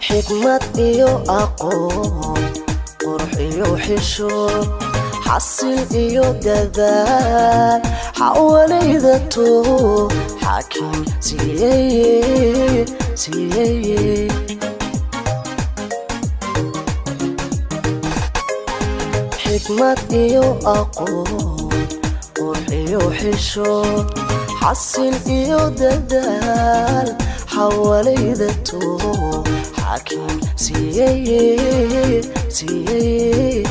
Xikmad iyo aqoon, qurux iyo xishood, xasil iyo dadaal, xawalaydato xaakim siiyeye siiyeye. Xikmad iyo aqoon, qurux iyo xishood, xasil iyo dadaal, xawalaydato xaakim siiyeye siiyeye.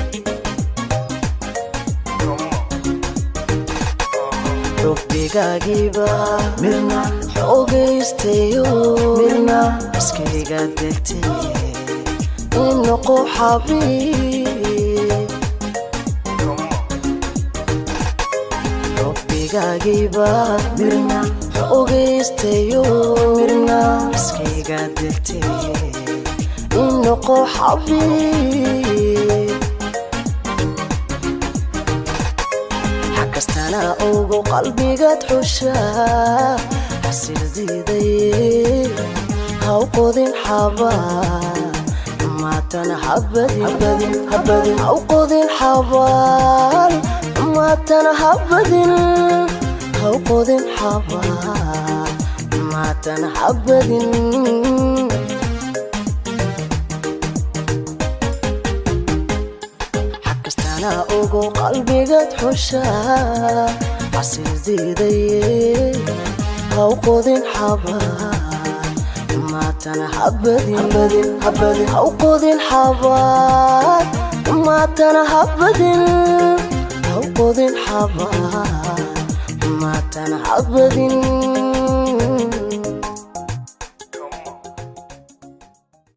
Xubbigaagiiba mirna xoogaystayo, mirna iskayga degtay in noqo xabiib. Xubbigaagiiba mirna xoogaystayo, mirna iskayga degtay in noqo xabiib. Xakastana ugu qalbigaad xushaa, xasil diidaye haw qodin xabaal maatan habadin, habadin haw qodin xabaal maatan habadin, haw qodin xabaal maatan habadin. Xakastana ugu qalbigaad xushaa, xasil diidaye haw qodin xabaal maatan habadin, habadin haw qodin xabaal maatan habadin, haw qodin xabaal maatan habadin.